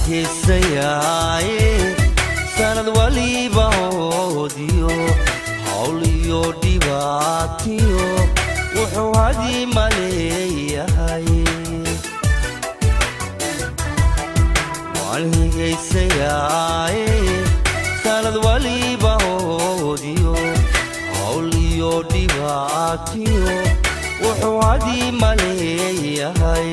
Higsayaaye sanad waliba hoodiyo hawl iyo dhibaatiyo wuxuu hadi maleeyahay. Waan higaysayaaye sanad waliba hoodiyo hawl iyo dhibaatiyo wuxuu hadi maleeyahay.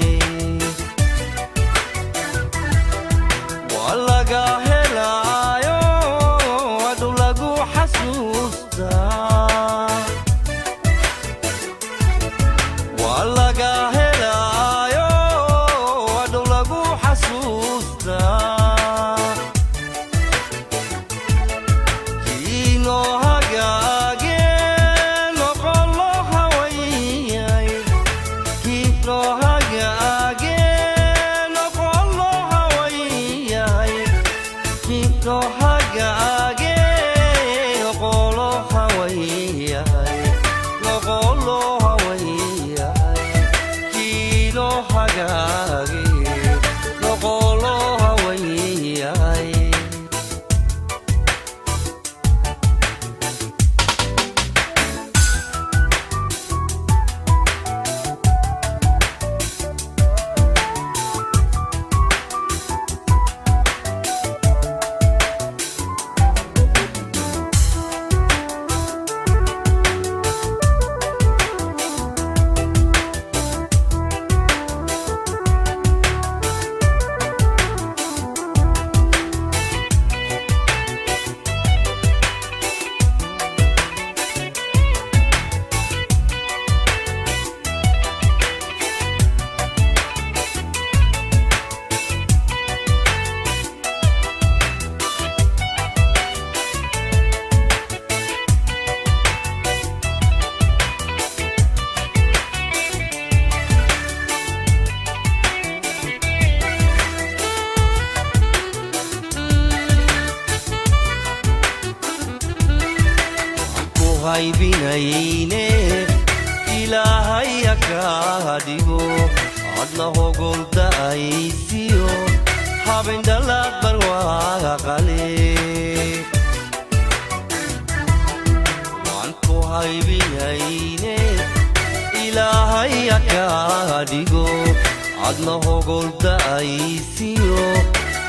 Laga helaayo adu lagu xasuustaa, waa laga helaayo adu lagu xasuustaa. Kiinoo hagaage noqon loo hawayay, kiinoo hagaage noqon loo hawayay, kiinoo hagaage noqon loo hawayay, noqon loo hawayay, kiinoo hagaage noqon loo hawayay. Ku haybinayne Ilaahay kaa dhigo adna hogolda'aysiyo habendhalaad barwaaqale. Waan ku haybinayne Ilaahay kaa dhigo adna hogolda'aysiyo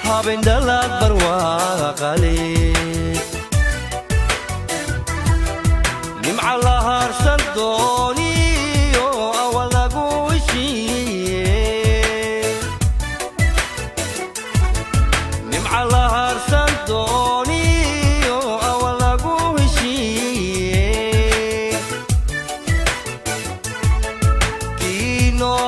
habendhalaad barwaaqale. Nimca la harsan dooniyo awal lagu heshiiye, nimca la harsan dooniyo awal lagu heshiiye. Kiinoo